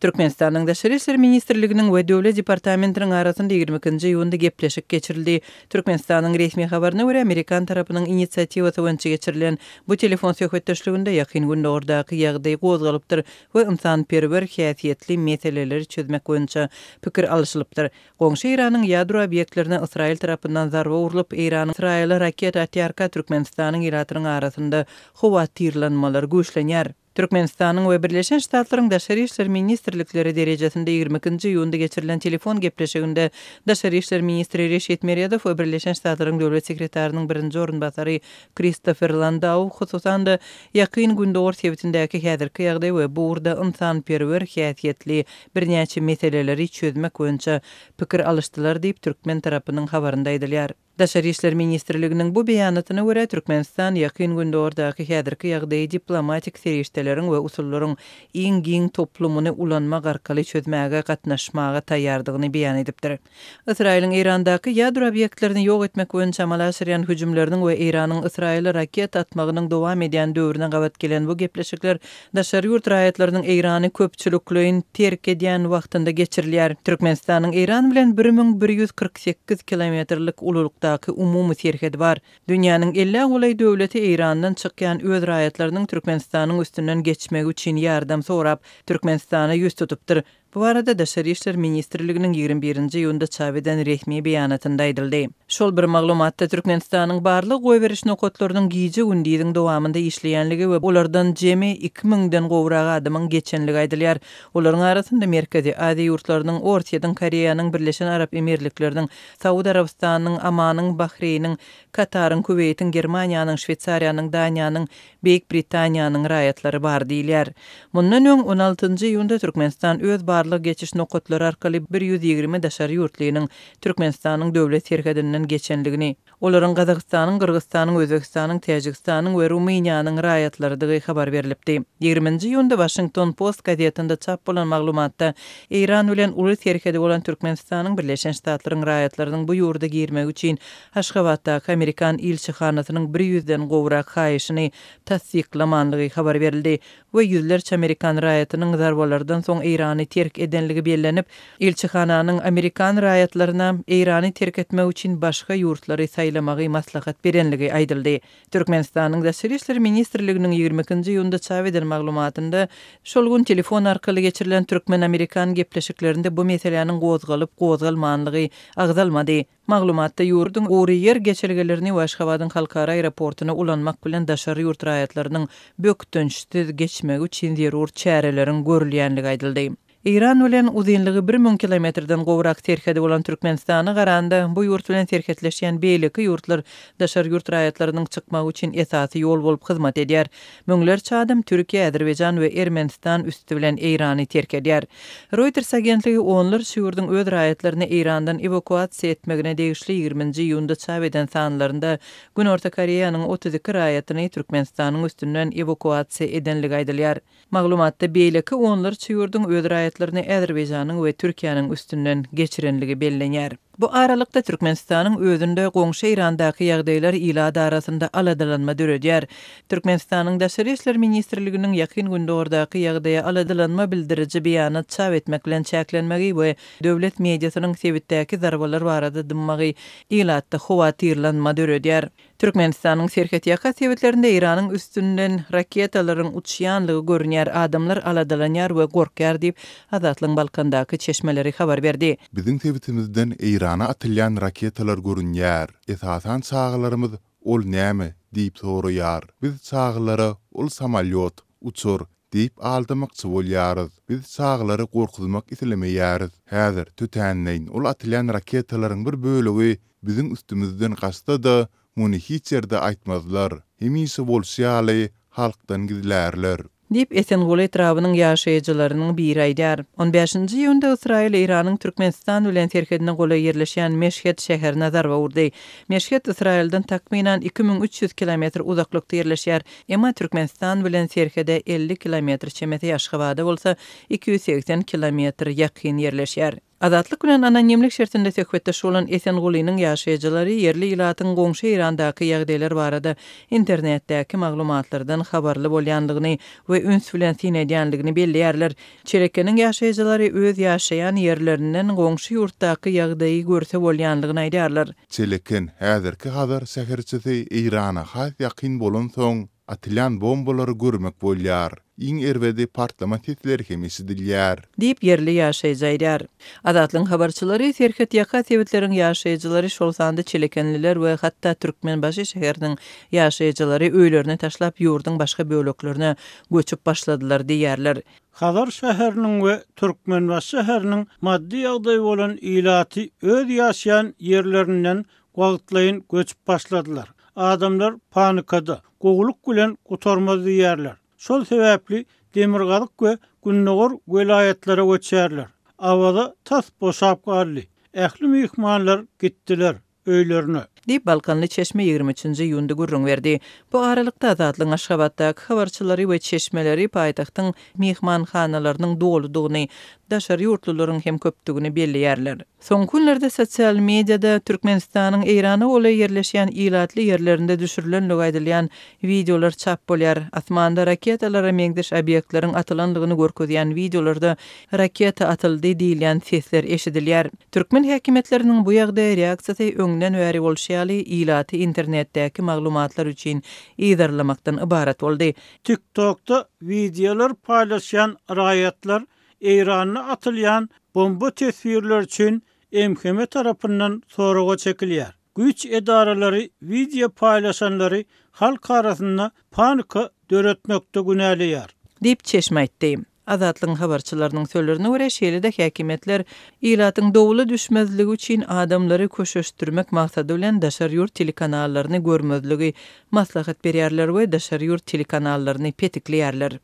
Türkmenistanyň Daşary işler ministrliginiň we Döwlet departamentiniň arasynda 22-nji iýunda gepleşik geçirildi. Türkmenistanyň resmi habaryna görä, amerikan tarapynyň inisiatiwasy boýunça geçirilen bu telefon söhbetdeşliginde Ýakyn Gündogardaky ýagdaý gozgalypdyr we ynsanperwer häsiýetli meseleleri çözmek boýunça pikir alyşylypdyr. Goňşy Eýranyň ýadro obýektlerine Ysraýyl tarapyndan zarba urlup, Eýran Ysraýyla raketa atýarka, Türkmenistanyň ilatynyň arasynda howatyrlanmalar güýçlenýär. Türkmenistanyň we Birleşen Ştatlaryň Daşary işler ministrlikleri derejesinde 22-nji iýunda geçirilen telefon gepleşiginde daşary işler ministri Reşit Meredow we Birleşen Ştatlaryň Döwlet sekretarynyň birinji orunbasary Kristofer Landau, hususan-da, Ýakyn Gündogar sebitindäki häzirki ýagdaý we bu ugurda ynsanperwer häsiýetli birnäçe meseleleri çözmek boýunça pikir alyşdylar diýip, türkmen tarapynyň habarynda aýdylýar. Daşary işler ministrliginiň bu beýanatyna görä, Türkmenistan Ýakyn Gündogardaky häzirki ýagdaýy diplomatik serişdeleriň we usullaryň iň giň toplumyny ulanmak arkaly çözmäge gatnaşmaga taýýardygyny beýan edipdir. Ysraýylyň Eýrandaky ýadro obýektlerini ýok etmek boýunça amala aşyrýan hüjümleriniň we Eýranyň Ysraýyla raketa atmagynyň dowam edýän döwrüne gabat gelen bu gepleşikler daşary ýurt raýatlarynyň Eýrany köpçülikleýin terk edýän wagtynda geçirilýär. Türkmenistanyň Eýran bilen 1148 kilometrlik ululykdaky umumy serhedi bar. Dünýäniň ellä golaý döwleti Eýrandan çykýan öz raýatlarynyň Türkmenistanyň üstünden geçmegi üçin ýardam sorap, Türkmenistana ýüz tutupdyr. Bu barada Daşary işler ministrliginiň 21-nji iýunda çap eden resmi beýanatynda aýdyldy. Şol bir maglumatda Türkmenistanyň barlag goýberiş nokatlarynyň gije-gündiziň dowamynda işleýänligi we olardan jemi iki müňden gowrak adamyň geçenligi aýdylýar. Olaryň arasynda Merkezi Aziýa ýurtlarynyň, Orsýetiň, Koreýanyň, Birleşen Arap Emirlikleriniň, Saud Arabystanynyň, Omanyň, Bahreýniň, Kataryň, Kuweýtiň, Germaniýanyň, Şweýsariýanyň, Daniýanyň, Beýik Britaniýanyň raýatlary bar diýilýär. Mundan öň, on altynjy iýunda Türkmenistan öz barlag geçiş nokatlary arkaly 120 daşary ýurtlynyň Türkmenistanyň döwlet serhedinden geçendigini, olaryň Gazagystanyň, Gyrgyzystanyň, Özbegistanyň, Täjigistanyň we Rumyniýanyň raýatlarydygy habar berlipdi. Ýigriminji iýunda Waşington Post gazetinde çap bolan maglumatda Eýran bilen uly serhedi bolan Türkmenistanyň Birleşen Ştatlaryň raýatlarynyň bu ýurda girmegi üçin Aşgabatdaky amerikan ilçihanasynyň bir ýüzden gowrak haýyşyny tassyklamanlygy habar berildi we ýüzlerçe amerikan raýatynyň zarbalardan soň Eýrany terk edenligi bellenip, ilçihananyň amerikan raýatlaryna Eýrany terk etmek üçin başga ýurtlary saýlamagy maslahat berenligi aýdyldy. Türkmenistanyň Daşary işler ministrliginiň 22-nji iýunda çap eden maglumatynda şol gün telefon arkaly geçirilen türkmen-amerikan gepleşiklerinde bu meseläniň gozgalyp-gozgalmanlygy agzalmady. Maglumatda ýurduň gury ýer geçelgelerini we Aşgabadyň halkara aeroportuny ulanmak bilen daşary ýurt raýatlarynyň bökdençsiz geçmegi üçin zerur çäreleriň görülýänligi aýdyldy. Eýran bilen uzynlygy 1000 kilometrden gowrak serhedi bolan Türkmenistana garanda, bu ýurt bilen serhetleşýän beýleki ýurtlar daşary ýurt raýatlarynyň çykmagy üçin esasy ýol bolup hyzmat edýär. Müňlerçe adam Türkiýe, Azerbaýjan we Ermenistan üsti bilen Eýrany terk edýär. Reuters agentligi onlarça ýurduň öz raýatlaryny Eýrandan ewakuasiýa etmegine degişli ýigriminji iýunda çap eden sanlarynda Günorta Koreýanyň 32 raýatyny Türkmenistanyň üstünden ewakuasiýa edenligi aýdylýar. Maglumatda beýleki onlarça ýurduň öz raýatlaryny Azerbaýjanyň we Türkiýäniň üstünden geçirenligi bellenýär. Bu aralykda, Türkmenistanyň özünde goňşy Eýrandaky ýagdaýlar ilat arasynda aladalanma döredýär. Türkmenistanyň Daşary işler ministrliginiň Ýakyn Gündogardaky ýagdaýa aladalanma bildiriji beýanat çap etmek bilen çäklenmegi we döwlet mediasynyň sebitdäki zarbalar barada dymmagy ilatda howatyrlanma döredýär. Türkmenistanyň serhetýaka sebitlerinde Eýranyň üstünden raketalaryň uçýanlygy görünýär, adamlar aladalanýar we gorkýar diýip, Azatlygyň Balkandaky çeşmeleri habar berdi. Biziň sebitimizden Eýrana atylýan raketalar görünýär. Esasan çagalarymyz ol näme diýip soraýar. Biz çagalara ol samolýot, uçar diýip aldamakçy bolýarys. Biz çagalary gorkuzmak islemeýäris. Häzir tötänleýin ol atylýan raketalaryň bir bölegi Biziň üstümizden gaçsa-da, muny hiç ýerde aýtmazlar. Hemişe bolşy ýaly, halkdan gizlärler. Diýip, Esenguly etrabynyň ýaşaýjylarynyň biri aýdýar. On bäşinji iýunda Ysraýyl Eýranyň Türkmenistan bilen serhedine golaý ýerleşýän Meşhed şäherine zarba urdy. Meşhed Ysraýyldan takmynan 2300 kilometr uzaklykda ýerleşýär, emma Türkmenistan bilen serhede 50 kilometr çemesi, Aşgabada bolsa 280 kilometr ýakyn ýerleşýär. Azatlyk bilen anonimlik şertinde söhbetdeş bolan Esengulynyň ýaşaýjylary ýerli ilatyň goňşy Eýrandaky ýagdaýlar barada internetdäki maglumatlardan habarly bolýandygyny we üns bilen syn edýändigini belleýärler. Çelekeniň ýaşaýjylary öz ýaşaýan ýerlerinden goňşy ýurtdaky ýagdaýy görse bolýandygyny aýdýarlar. Çeleken häzirki Hazar şäherçesi Eýrana has ýakyn bolansoň, Atylýan bombalary görmek bolýar. Iň erbedi partlama sesleri hem eşidilýär. Diýip, ýerli ýaşaýjy aýdýar. Azatlygyň habarçylary serhetýaka sebitleriň ýaşaýjylary, şol sanda çelekenliler we hatda Türkmenbaşy şäheriniň ýaşaýjylary öýlerini taşlap, ýurduň başga böleklerine göçüp başladylar diýýärler. Hazar şäheriniň we Türkmenbaşy şäheriniň maddy ýagdaýy bolan ilaty öz ýaşaýan ýerlerinden wagtlaýyn göçüp başladylar. Adamlar panikada, gowulyk bilen gutarmaz diýýärler. Şol sebäpli demirgazyk we gündogar welaýatlara göçýärler. Awaza tas boşap galdy. Ähli myhmanlar gitdiler öýlerine. Diýip, balkanly çeşme 23-nji iýunda gürrüň berdi. Bu aralykda, Azatlygyň Aşgabatdaky habarçylary we çeşmeleri paýtagtyň myhmanhanalarynyň doludygyny, daşary ýurtlularyň hem köpdügini belleýärler. Soňky günlerde sosial mediada Türkmenistanyň Eýrana golaý ýerleşýän ilatly ýerlerinde düşürilenligi aýdylýan wideolar çap bolýar. Asmanda raketalara meňzeş obýektleriň atylandygyny görkezýän wideolarda raketa atyldy diýilýän sesler eşidilýär. Türkmen häkimiýetleriniň bu ýagdaýa reaksiýasy öňden bäri bolşy ýaly ilaty internetdäki maglumatlar üçin yzarlamakdan ybarat boldy. TikTokda wideolar paýlaşýan raýatlar Eýranda atylýan bomba teswirleri üçin MHM tarapyndan soraga çekilýär. Güýç edaralary wideo paýlaşanlary halk arasynda panika döretmekde günäleýär. Diýip, çeşme aýtdy. Azatlygyň habarçylarynyň sözlerine görä, şeýle-de häkimiýetler ilatyň dowula düşmezligi üçin adamlary köşeşdirmek maksady bilen daşary ýurt telekanallaryny görmezligi maslahat berýärler we daşary ýurt telekanallaryny petikleýärler.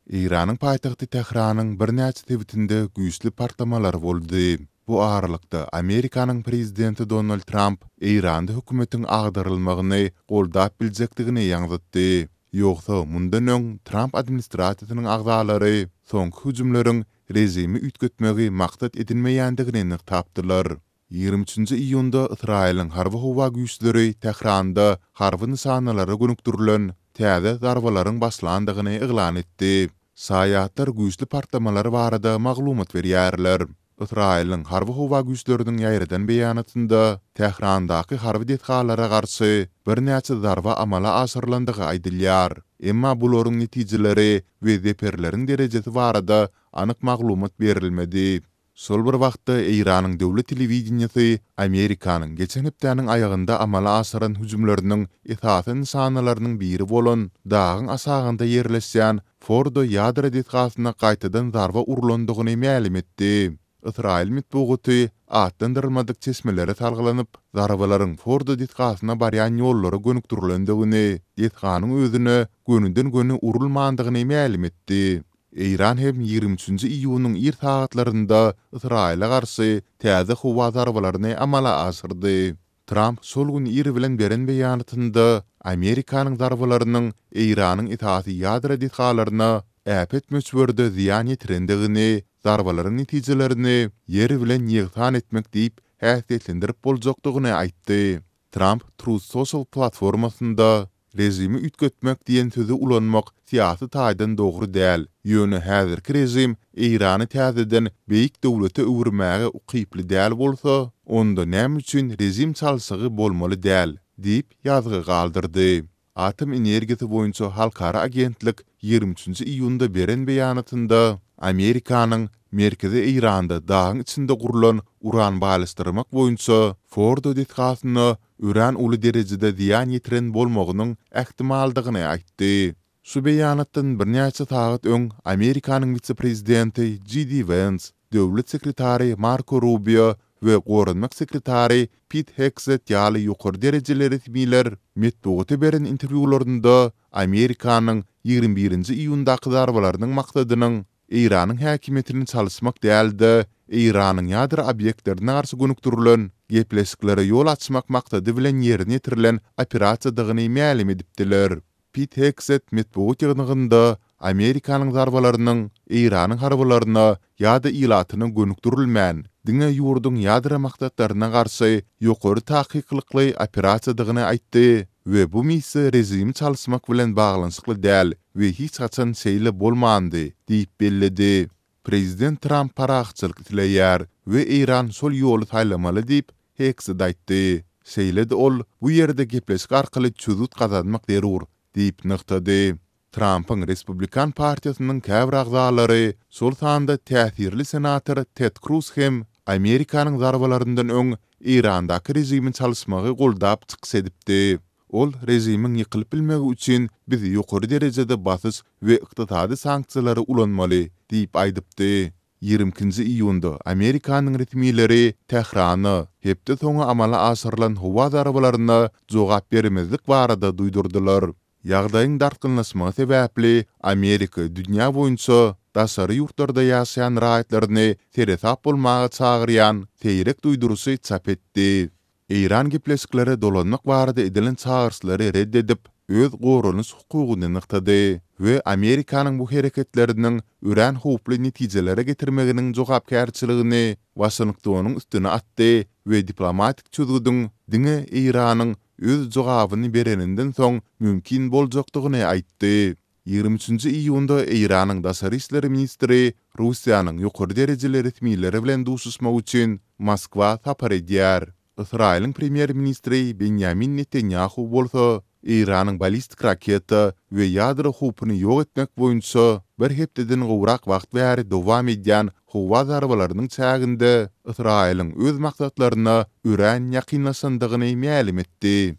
Eýranyň paýtagty Tähranyň birnäçe sebitinde güýçli partlamalar boldy. Bu aralykda, Amerikanyň prezidenti Donald Tramp Eýranda hökümetiň agdarylmagyny goldap biljekdigini ýaňzytdy. Ýogsa, mundan öň Tramp administrasiýasynyň agzalary soňky hüjümleriň režimi üýtgetmegi maksat edinmeýändigini nygtapdylar. 23-nji iýunda Ysraýylyň harby-howa güýçleri Tähranda harby nyşanalara gönükdirilen täze zarbalaryň başlandygyny yglan etdi. Şaýatlar güýçli partlamalar barada maglumat berýärler. Ysraýylyň harby-howa güýçleriniň ýaýradan beýanatynda Tährandaky harby desgalara garşy birnäçe zarba amala aşyrylandygy aýdylýar. Emma bularyň netijeleri we zeperleriň derejesi barada anyk maglumat berilmedi. Şol bir wagtda, Eýranyň döwlet telewideniýesi Amerikanyň geçen hepdäniň aýagynda amala aşyran hüjümleriniň esasy nyşanalarynyň biri bolan dagyň aşagynda ýerleşýän Fordo ýadro desgasyna gaýtadan zarba urlandygyny mälim etdi. Ysraýyl metbugaty atlandyrylmadyk çeşmelere salgylanyp, zarbalaryň Fordo desgasyna barýan ýollara gönükdirilendigini, desganyň özüne gönüden-göni urulmandygyny mälim etdi. Eýran hem 23-nji iýunyň ir sagatlarynda Ysraýyla garşy täze howa zarbalaryny amala aşyrdy. Tramp şol gün ir bilen beren beýanatynda Amerikanyň zarbalarynyň Eýranyň esasy ýadro desgalaryna äpet möçberde zyýan ýetirendigini, zarbalaryň netijelerini ýer bilen ýegsan etmek diýip häsiýetlendirip boljakdygyny aýtdy. Tramp Truth Social platformasynda, Režimi üýtgetmek diýen sözi ulanmak syýasy taýdan dogry däl, ýöne häzirki režim Eýrany täzeden beýik döwlete öwürmäge ukyply däl bolsa, onda näme üçin režim çalşygy bolmaly däl? diýip, ýazgy galdyrdy. Atom energiýasy boýunça halkara agentlik 23-nji iýunda beren beýanatynda Amerikanyň Merkezi Eýranda dagyň içinde gurlan uran baýlaşdyrmak boýunça Fordo desgasyna örän uly derejede zyýan ýetiren bolmagynyň ähtimaldygyny aýtdy. Şu beýanatdan birnäçe sagat öň Amerikanyň wise-prezidenti JD Wens, döwlet sekretary Marko Rubio we goranmak sekretary Pit Hegset ýaly ýokary derejeli resmiler metbugata beren interwýularynda Amerikanyň 21-nji iýundaky zarbalarynyň maksadynyň Eýranyň häkimiýetini çalyşmak däl-de, Eýranyň ýadro obýektlerine garşy gönükdirilen gepleşiklere ýol açmak maksady bilen ýerine ýetirilen operasiýadygyny mälim edipdiler. Pit Hegset metbugat ýygnagynda Amerikanyň zarbalarynyň Eýranyň harbylaryna ýa-da ilatyna gönükdirilmän, diňe ýurduň ýadro maksatlaryna garşy ýokary takyklykly operasiýadygyny aýtdy we bu missiýa režimi çalyşmak bilen baglanyşykly däl we hiç haçan şeýle bolmandy diýip belledi. Prezident Tramp parahatçylyk isleýär we Eýran şol ýoly saýlamaly diýip, Hegsed aýtdy. Şeýle-de ol, Bu ýerde gepleşik arkaly çözgüt gazanmak zerur diýip nygtady. Trampyň Respublikan partiýasynyň käbir agzalary, şol sanda täsirli senator Ted Kruz hem Amerikanyň zarbalaryndan öň Eýrandaky režimi çalyşmagy goldap çykyş edipdi. Ol režimiň ýykylyp bilmegi üçin biz ýokary derejede basyş we ykdysady sanksiýalary ulanmaly diýip aýdypdy. 22-nji iýunda Amerikanyň resmileri Tährana hepde soňy amala aşyrylan howa zarbalaryna jogap bermezlik barada duýdurdylar. Ýagdaýyň dartgynlaşmagy sebäpli Amerika dünýä boýunça daşary ýurtlarda ýaşaýan raýatlaryny seresap bolmaga çagyrýan seýrek duýduryşy çap etdi. Eýran gepleşiklere dolanmak barada edilen çagyryşlary ret edip, öz goranyş hukugyny nygtady we Amerikanyň bu hereketleriniň örän howply netijelere getirmeginiň jogapkärçiligini Waşingtonyň üstüne atdy we diplomatik çözgüdiň diňe Eýranyň öz jogabyny bereninden soň mümkin boljakdygyny aýtdy. 23-nji iýunda Eýranyň daşary işler ministri Russiýanyň ýokary derejeli resmileri bilen duşuşmak üçin Moskwa sapar edýär. Ysraýylyň premýer-ministri Benýamin Netanýahu bolsa Eýranyň ballistik raketa we ýadro howpuny ýok etmek boýunça bir hepdeden gowrak wagt bäri dowam edýän howa zarbalarynyň çäginde Ysraýylyň öz maksatlaryna örän ýakynlaşandygyny mälim etdi.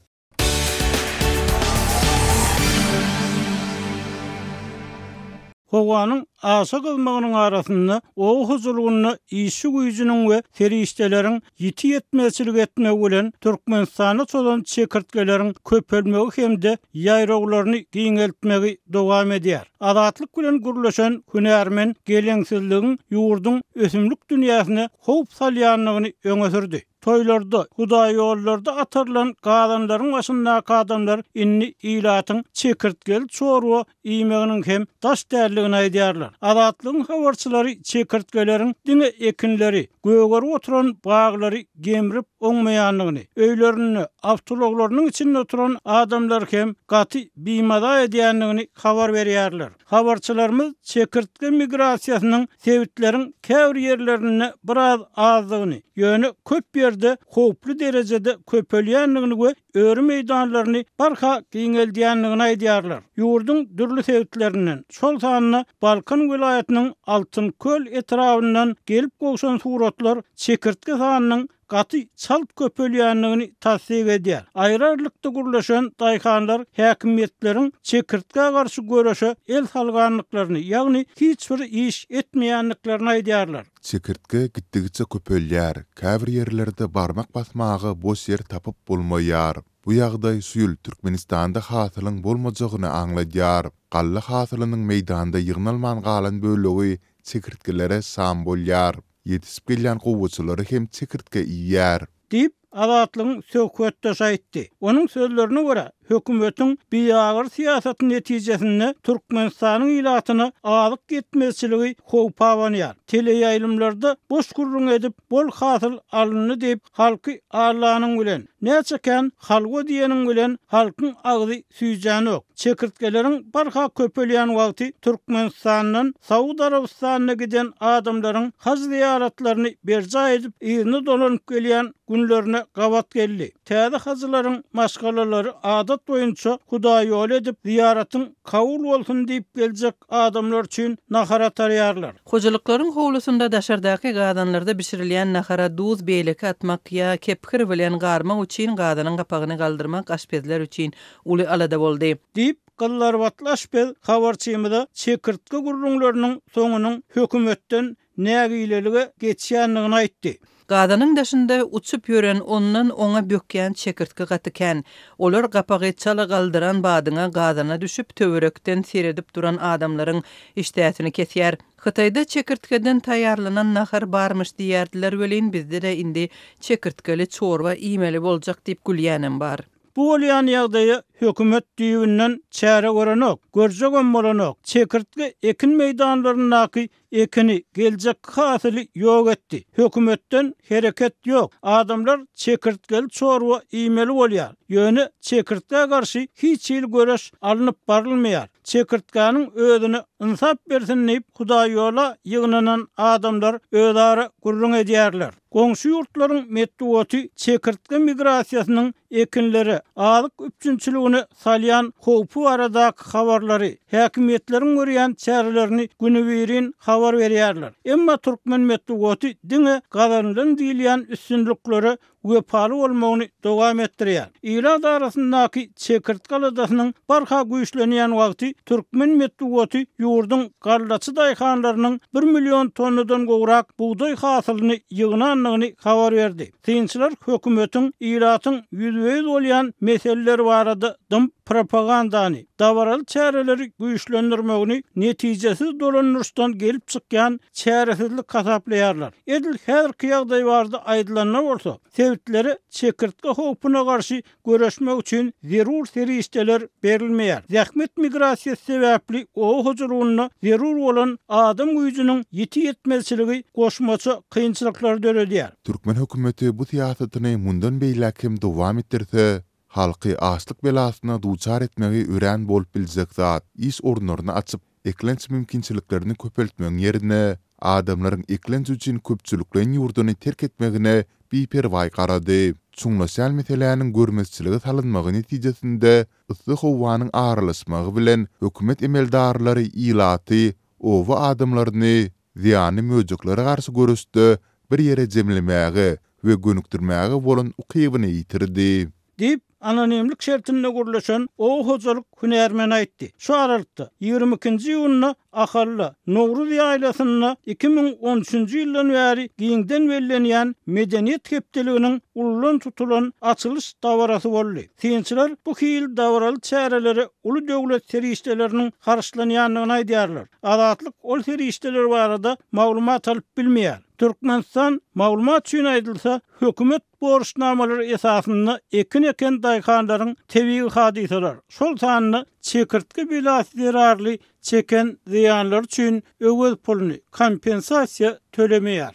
Howanyň aşa gyzmagynyň arasynda oba hojalygynda işçi güýjüniň we serişdeleriň ýiti ýetmezçilik etmegi bilen Türkmenistanda çozan çekirtgeleriň köpelmegi hem-de ýaýrawlaryny giňeltmegi dowam edýär. Azatlyk bilen gürleşen hünärmen geleňsizligiň ýurduň ösümlik dünýäsine howp salýandygyny öňe sürdi. Toýlarda, hudaýýollarda atarylan gazanlaryň başyndaky adamlar indi ilatyň çekirtgeli çorba iýmeginiň hem daş däldigini aýdýarlar. Azatlygyň habarçylary çekirtgeleriň diňe ekinleri, gögerip oturan baglary gemrip oňmaýandygyny, öýlerinde, awtoulaglarynyň içinde oturan adamlary hem gaty bimaza edýändigini habar berýärler. Habarçylarymyz çekirtge migrasiýasynyň sebitleriň käbir ýerlerinde biraz azdygyny, ýöne köp ýerde howply derejede köpelýändigini we öri meýdanlaryny barha giňeldýändigini aýdýarlar. Ýurduň dürli sebitlerinden, şol sanda Balkan welaýatynyň Altynköl etrabyndan gelip gowşan suratlar çekirtge sanynyň gaty çalt köpelýändigini tassyk edýär. Aýry-aýrylykda gürleşen daýhanlar häkimiýetleriň çekirtgä garşy göreşe el salgandyklaryny, ýagny hiç bir iş etmeýändiklerini aýdýarlar. Çekirtge gitdigiçe köpelýär, käbir ýerlerde barmak basmaga boş ýer tapyp bolmaýar. Bu ýagdaý şu ýyl Türkmenistanda hasylyň bolmajagyny aňladýar. Galla hasylynyň meýdanda ýygnalman galan bölegi çekirtgelere şam bolýar. Ýetişip gelýän gowaçalary hem çekirtge iýýär. Diýip, Azatlygyň söhbetdeşi aýtdy. Onuň sözlerine görä, hökümetiň biagyry syýasaty netijesinde Türkmenistanyň ilatyna azyk ýetmezçiligi howp abanýar. Teleýaýlymlarda boş gürrüň edip, bol hasyl alyndy diýip, halky aldanyň bilen, näçe kän halwa diýeniň bilen halkyň agzy süýjänok. Çekirtgeleriň barha köpelýän wagty Türkmenistandan Saud Arabystanyna giden adamlaryň haj zyýaratlaryny berjaý edip yzyna dolanyp gelýän günlerine gabat geldi. Täze hajylaryň maşgalalary adat boýunça hudaýýoly edip zyýaratyň kabul bolsun diýip geljek adamlar üçin nahar atarýarlar. Hojalyklaryň howlusynda daşardaky gazanlarda bişirilýän nahara duz beýleki atmak ýa kepgir bilen garmak üçin gazanyň gapagyny galdyrmak aşpezler üçin uly alada boldy. Diýip, gyzlarbatly aşpez habarçymyza çekirtge gürrüňleriniň soňunyň hökümetden nägilelige geçýändigini aýtdy. Gazanyň daşynda uçup ýören, ondan oňa bökýän çekirtge gaty kän. Olar gapagy çala galdyran badyňa gazana düşüp, töwerekden seredip duran adamlaryň işdäsini kesýär. Hytaýda çekirtgeden taýýarlanan nahar barmyş diýýärdiler welin, bizde-de indi çekirtgeli çorba iýmeli boljak diýip gülýänem bar. Bu bolýan ýagdaýa. Hökümet düýbünden çäre görenok, görjegem bolanok. Çekirtge ekin meýdanlaryndaky ekini, geljekki hasyly ýok etdi. Hökümetden hereket ýok. Adamlar çekirtgeli çorba iýmeli bolýar. Ýöne çekirtgä garşy hiç hili göreş alnyp barylmaýar. Çekirtgäniň özüne ynsap bersin diýip, Hudaýýola ýygnanan adamlar özara gürrüň edýärler. Goňşy ýurtlaryň metbugaty çekirtge migrasiýasynyň ekinlere, azyk üpjünçiligine salýan howpy baradaky habarlary, häkimiýetleriň görýän çärelerini günübirin habar berýärler. Emma türkmen metbugaty diňe gazanylan diýilýän üstünliklere wepaly bolmagyny dowam etdirýär. Ilat arasyndaky çekirtge aladasynyň barha güýçlenýän wagty türkmen metbugaty ýurduň gallaçy daýhanlarynyň bir million tonnadan gowrak bugdaý hasylyny ýygnandygyny habar berdi. Synçylar hökümetiň ilatyň ýüzbe-ýüz bolýan meseleleri barada dymyp, propagandany, dabaraly çäreleri güýçlendirmegini netijesiz dolandyryşdan gelip çykýan çäresizlik hasaplaýarlar. Edil häzirki ýagdaý barada aýdylanda bolsa, sebitlere çekirtge howpuna garşy göreşmek üçin zerur serişdeler berilmeýär. Zähmet migrasiýasy sebäpli oba hojalygynda zerur bolan adam güýjüniň ýiti ýetmezçiligi goşmaça kynçylyklary döredýär. Türkmen hökümeti bu syýasatyny mundan beýläk hem dowam etdirse, halky açlyk belasyna duçar etmegi örän bolup biljek zat. Iş orunlaryny açyp, eklenç mümkinçiliklerini köpeltmegiň ýerine, adamlaryň eklenç üçin köpçülikleýin ýurduny terk etmegine biperwaý garady. Çuňlaşýan meseläniň görmezçilige salynmagy netijesinde yssy howanyň aralaşmagy bilen hökümet emeldarlary ilaty, oba adamlaryny zyýanly möjeklere garşy göreşde bir ýere jemlemäge we gönükdirmäge bolan ukybyny ýitirdi. Diýip, anonimlik şertinde gürleşen oba hojalyk hünärmeni aýtdy. Şu aralykda, 22-nji iýunda Ahalda, Nowruz ýaýlasynda 2013-nji ýyldan bäri giňden bellenýän Medeniýet hepdeliginiň uludan tutulan açylyş dabarasy boldy. Synçylar bu hili dabaraly çärelere uly döwlet serişdeleriniň harçlanýandygyny aýdýarlar. Azatlyk ol serişdeler barada maglumat alyp bilmeýär. Türkmenistan, maglumat üçin aýdylsa, hökümet borçnamalary esasynda ekin eken daýhanlaryň tebigy hadysalar, şol sanda çekirtge belasy zerarly çeken zyýanlary üçin öwez puluny, kompensasiýa, tölemeýär.